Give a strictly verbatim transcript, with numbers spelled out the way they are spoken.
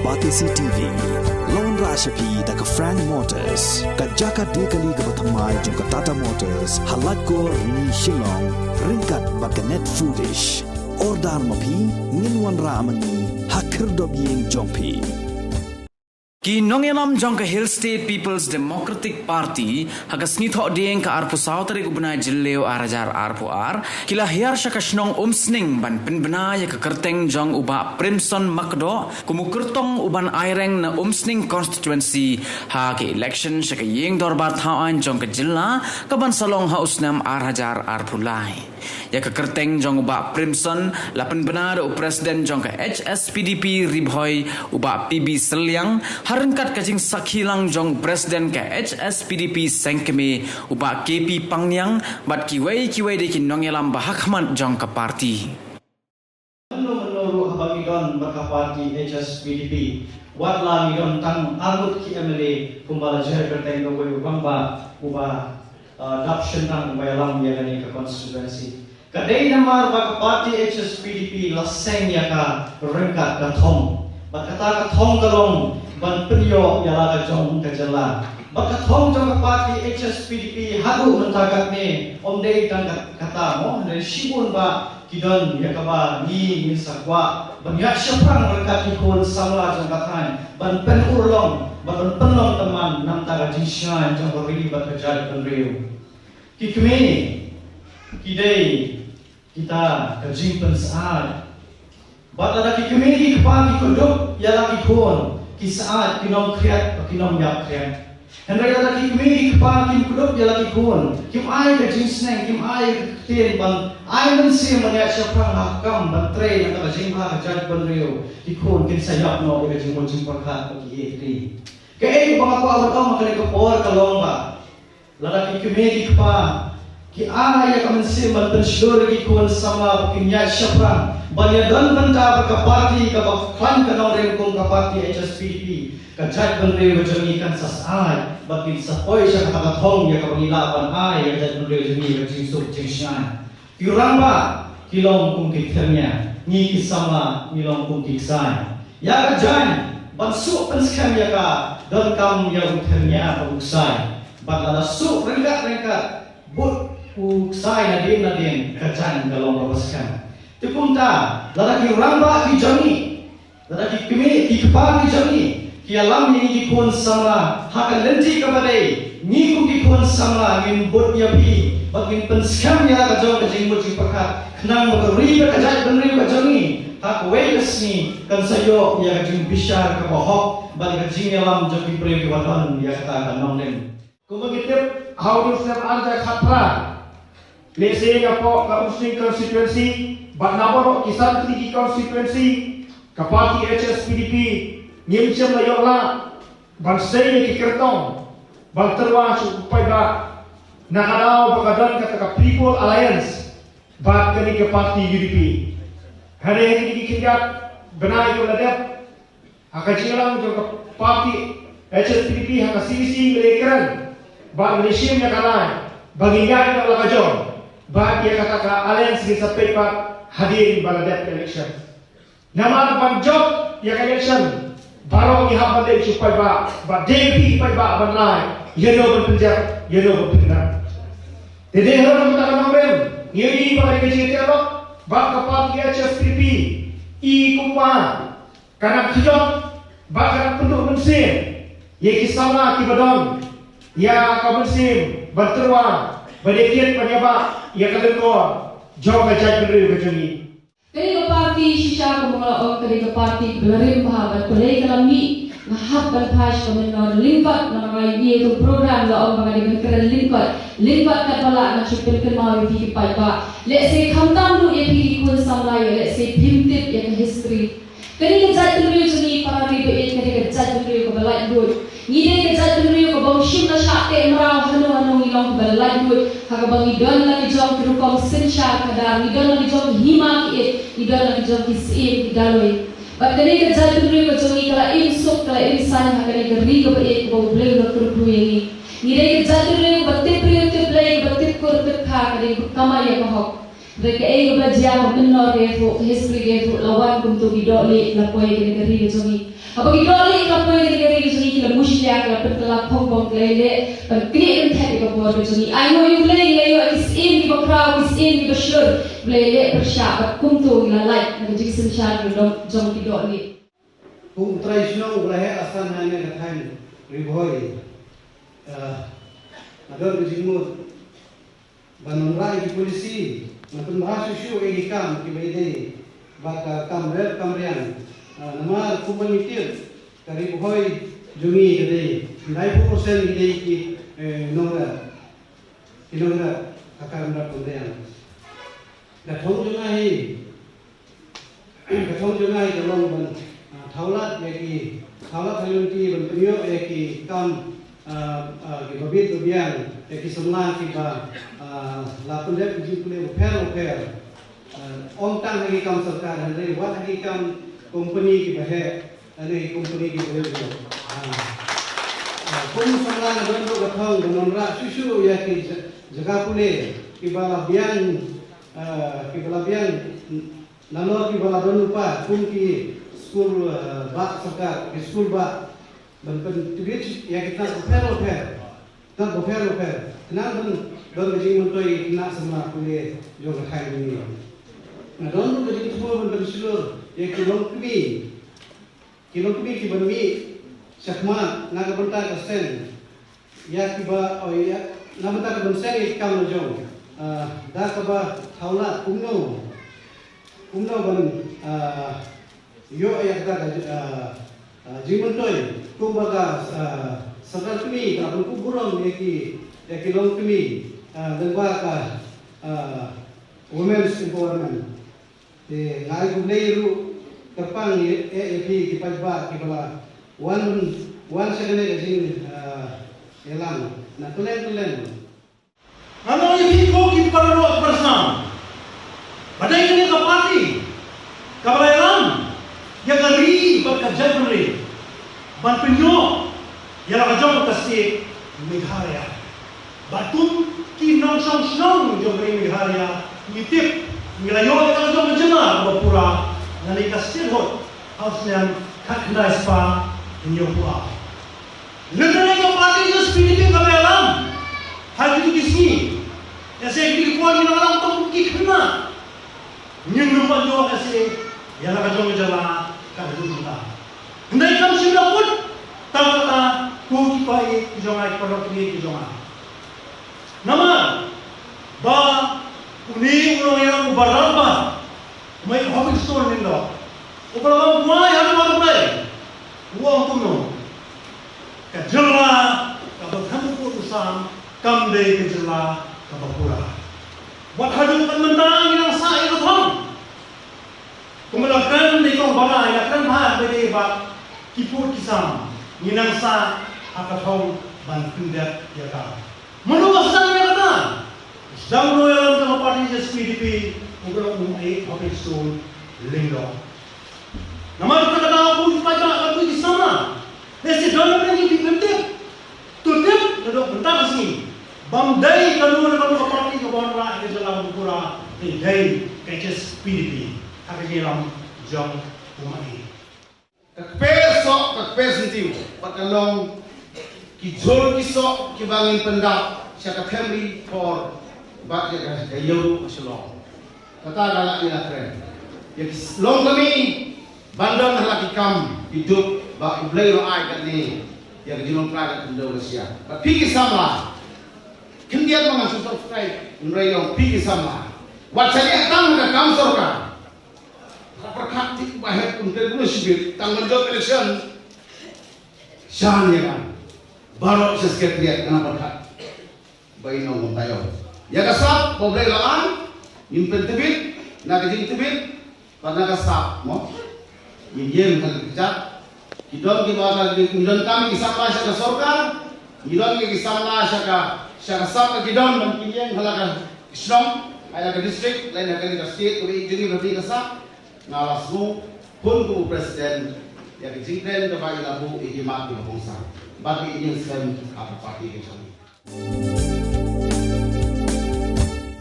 Batesi T V la wanrah sha phi da ka Frank Motors, ka jaka die kali kaba thymmai jong ka Tata Motors, ha Laitkor, Shillong, ryngkat bad ka Net Foodish. Order ma phi, ngin wanrah ma ngi ha khyrdop ïing jong phi. Ki nongïalam jong ka Hill State People's Democratic Party ha ka sngi Thohdieng ka arphew saw tarik u bnai Jylliew ar hajar arphew ar, ki la hiar sha ka shnong Umsning ban pynbna ïa ka kyrteng jong u Bah Primson Makdoh kum u kyrtong u ban aireng na Umsning constituency ha ka election sha ka ïing dorbar thaw aiñ jong ka jylla ka ban sa long ha u snem ar hajar arphew lai. Ïa ka kyrteng jong u Bah Primson la pynbna da u President jong ka H S P D P Ri Bhoi, u Bah P B Sylliang, ha ryngkat ka jingsakhi lang jong u President ka H S P D P Sengkmie, u Bah K P Pangniang, bad kiwei kiwei de ki nongïalam ba ha khmat jong ka party. Mynno mynno ruh haba ngi don bad ka party H S P D P, wat la ngi don tang arngut ki M L A, kumba la jer kyrteng da uwei u rangbah uba, uh, dap shynrang uba ïalam ïa kane ka constituency. Ka dei namar ba ka party H S P D P la seng ïa ka ryngkat ka thong. Bad kata ka thong ka long ban pynïoh ïa la ka jong ka jylla. Bad ka thong jong ka party H S P D P haduh mynta katne ym dei tang kat-, kata mo, hynrei shibun ba ki don ïa kaba ngi ngin sa kwah ban ïaid shaphrang ryngkat ki khun samla jong ka thaiñ ban pynurlong bad ban pynlong tymmen na ka bynta ka jingshngaiñ jong ka ri bad ka jaitbynriew. Ki kmie ki dei kita ka jingpynsyaid. Bad lada ki kmie ki kpa ki kdup ïa la ki khun, ki syaid, kim khriat, kim ïap khriat. Hynrei lada ki kmie ki kpa kim kdup ïa la ki khun, kim ai ka jingsneng, kim ai ka ktien ban ai mynsiem ban ïaid shaphrang ha ka kam ban trei na ka jingbha ka jaitbynriew, ki khun kin sa ïap noh ïa ka jingmut jingpyrkhat bad ki ïeit ri. Kaei kaba nga kwah ban ong ha kane ka por ka long ba lada ki kmie ki kpa ki ai ïa ka mynsiem ban pynshlur ïa ki khun samla ba kin ïaid shaphrang ban ïadon bynta bad ka party kaba khlaiñ ka nongrim kum ka party H S P D P, ka jaitbynriew ka jong ngi kan sa syaid bad kin sa poi sha kata ka thong ïa kaba ngi lah ban ai ïa ka jaitbynriew jong ngi ka jingsuk jingshngaiñ. Ki rangbah ki long kum ki thyrnia, ngi ki samla ngi long kum ki ksai. Ïa ka jaiñ ban suk pynskhem ïa ka donkam ïa u thyrnia bad u ksai. Bad lada suk ryngkat ryngkat bad u ksai nadien nadien, ka jaiñ ka long kaba skhem. Te kumta lada ki rangbah ki jong ngi, lada ki kmie ki kpa ki jong ngi ki ïalam ïa ngi ki khun samla ha ka lynti kaba dei, ngi kum ki khun samla ngin bud ïa phi bad ngin pynskhem ïa la ka jong ka jingmut jingpyrkhat, khnang ba ka ri bad ka jaitbynriew ka jong ngi ha kawei ka sngi kan sa ïoh ïa ka jingbishar kaba hok bad ka jingïalam jong ki briew kiba don ïa kata ka nongrim. Kumba ngi tip, ha u snem ar hajar khatphra, lehse napoh ka Umsning constituency bad na baroh ki san tylli ki constituency, ka party H S P D P ngim shym la ïoh lah ban sei ïa ki kyrtong ban tyrwa sha u paidbah, na ka daw ba ka don kata ka People Alliance bad kane ka party U D P. Hynrei ha kine ki khyndiat bnai kiba la dep, ha ka jingïalang jong ka party H S P D P ha ka C E C ngi la kren bad ngi la shim ïa ka rai ba ngin ïaid noh la ka jong bad ïa kata ka alliance ngin sa peit pat hadien ba la dep election. Namar ban jop ïa ka election baroh ngi hap ban leit sha u paidbah, bad dei phi u paidbah ban rai ïano ban pynjop, ïano ban pyndap. Te dei ha kata ka nongrim ngi ïohi ba ka jingïaroh bad ka party H S P D P i kumba ka nang khyndiat bad ka nang pynduh mynsiem ïa ki samla kiba don ïa ka mynsiem ban tyrwa, ban ïakiet ban ïabah ïa ka lyngkor jong ka jaitbynriew ka jong ngi. Kane ka party shisha kumba nga la ong, kane ka party kaba la rim bha bad balei ka la mih, nga hap ban phai sha ka mynnor lyngba namar nga ïohi ïa ka program la ong ba nga dei ban kren lyngba, lyngba katba lah, nga shu pynkynmaw ïa phi ki paidbah. Lehse khamtam ruh ïa phi ki khun samla, ïa lehse phim tip ïa ka history. Kane ka jaitbynriew jong ngi, para ri baieit, ka dei ka jaitbynriew kaba laitluid. Ngi dei ka jaitbynriew kaba ym shym la shah teh mraw hano hano, ngi long kiba laitluid ha kaba ngi don la ki jong ki rukom synshar khadar, ngi don la ki jong ki hima ki ïeit, ngi don la ki jong ki syiem ki daloi. Bad kane ka jaitbynriew ka jong ngi ka la im suk, ka la im saiñ ha kane ka ri kaba ïeit kaba U Blei u la kyrkhu ïa ngi. Ngi dei ka jaitbynriew kaba tip briew tip Blei, kaba tip kur tip kha, ka dei kaba kamai ïa ka hok. Re ka ei ka ba jia ka mynnor ka ïathuh, ka history ka ïathuh, la wan kumto ki dohlieh la poi ka ka ri ka jong ngi. Haba ki dohlieh la poi ka ka ri ka jong ngi, ki la mushlia, ki la pynkylla khongpong, ki la ïaleh ban knieh kynthep ïa ka bor ka jong ngi. Ai nguh ïa U Blei, ngi la ïoh ki syiem ki ba khraw, ki syiem ki ba shlur, U Blei ïaleh pyrshah bad kumto ngi la lait na ka jingsynshar ka dong jong ki dohlieh. Kum u trai shnong u ba la heh asan ha ine ka thaiñ Ri Bhoi. Ah, nga don ka jingmut ban wanrah ïa ki policy, ban pynbha shuh shuh ïa ki kam kiba ïadei bad ka kam rep kam riang. Ah, namar kumba ngi tip, ka Ri Bhoi jong ngi ka dei, khyndai phew percent ki dei ki, eh, nongrep. Ki nongrep ha ka kam rep kam riang. Ka thong jong nga hi, ka thong jong nga hi ka long ban, ah, thawlad ïa ki, thawlad ha lynti ban pynïoh ïa ki kam, ah, ah, kiba bit ba biang ïa ki samla kiba, ah, la pyndep ki jingpule bapher bapher. Ah, ym tang ha ki kam sorkar hynrei wat ha ki kam kompani kiba heh. Ane company ki briew. Ah. Ah, kum samla nga don ruh ka thong ban wanrah shuh shuh ïa ki ja-, jaka pule kiba la biang, ah, kiba la biang nalor kiba la don lypa kum ki skul, ah, bah sorkar, ki skul bah ban pyntbit ïa ki tnat bapher bapher. Tnat bapher bapher. Khnang ban don ka jingmyntoi ïa ki khynnah samla pule jong ka thaiñ jong ngi. Nga don ruh ka jingthmu ban pynshlur ïa ki longkmie. Ki longkmie kiban mih shakhmat na ka bynta ka seng ïa kiba, oh, ïa, na bynta ka ban seng ïa ki kam la jong, ah, da kaba thawlad kumno, kumno ban, ah, ïoh ïa kata ka, ah, ah, jingmyntoi kumba ka, ah, sorkar kmie ka ban kup burom ïa ki, ïa ki longkmie, ah, lyngba ka, ah, women's empowerment. Te nga ai khublei ruh kyrpang ïa, ïa, ïa phi ki paidbah kiba la wan, wan sha kane ka jing, ah, ïalang na kylleng kylleng. Nga ong ïa phi ko ki para doh para snam, ba dei kane ka party kaba la ïalam ïa ka ri bad ka jaitbynriew ban pynïoh ïa la ka jong ka state Meghalaya. Bad kum ki nongshong shnong jong ka ri Meghalaya, ngi tip ngi la ïoh ïa ka jong ka jylla kaba pura na ka statehood ha u snem khatkhyndai spah hynñiewphew ar. Lada ka party ka S P D P ka ïalam ha kito ki sngi, ïa se ki por ngi la ïalam tang ki khynnah. Ngin ym pat ïoh ïa se ïa la ka jong ka jylla ka jong ka. Hynrei kam shym la kut tang kata ko ki paid ki jong nga, ki paralok ki jong nga. Namar ba une u nongïalam uba radbah, u Mike Hopingstone Lyngdoh, uba la wan kwai ha dewar U Blei, u ong kumno: ka jylla kaba khlem kut u sam kam dei ka jylla kaba pura. Wat haduh kan mynta ngi nang sah ïa ka thong. Kumba la kren dei kong Bara, la kren bha ba dei ba ki pud ki sam, ngi nang sah ha ka thong ban pyndep ïa ka. Mano ba sdang ïa kata? Sdang ruh ïa ka party S P D P, u Mike Hopingstone Lyngdoh. Namar kata ka daw pud ki paidbah, ka pud ki samla. Lehse don na pdeng ki pyntip. To tip naduh mynta ka sngi ba ym dei kano na kano ka party kaba wanrah ïa ka jylla kaba pura, hynrei dei ka H S P D P ha ka jingïalam jong u Mike. Ka kper soh, ka kper syntiew bad ka long ki jhur ki soh kiba ngin pyndap sha ka family por bad ïa ka, ka ïew ka shlong. Kata ka lah ïa la kren. Ïa ki longkmie ban don ha la ki kam ki duk ba U Blei u la ai katne ïa ka jinglong trai ka khyndew ka shyiap. Bad phi ki samla, khyndiat ma nga shu subscribe, hynrei ïa phi ki samla, wat shaniah tang ha ka kam sorkar. Ka pyrkhat ti ba hep kum te guna shibit tang ban jop election. Shan ïa ka baroh sha secretariat ka na pyrkhat. Ba ïa nong taïew ïa ka sap ba U Blei la ai, ngin pyntbit na ka jingtbit bad na ka sap mo. Ngin ïeng ha ka kjat. Ki don kiba ka, ngi don kam ki samla sha ka sorkar, ngi don ki samla sha ka, sha ka sap, ki don ban kin ïeng ha la ka shnong, ha la ka district, lane ha ka state, kaba ïeit jong ngi ba dei ka sap. Nga la sngew pun kum u president ïa ka jingkren kaba ïa la buh ïa ki mat kiba kongsan bad ki ïing skhem ha ka party ka jong ngi.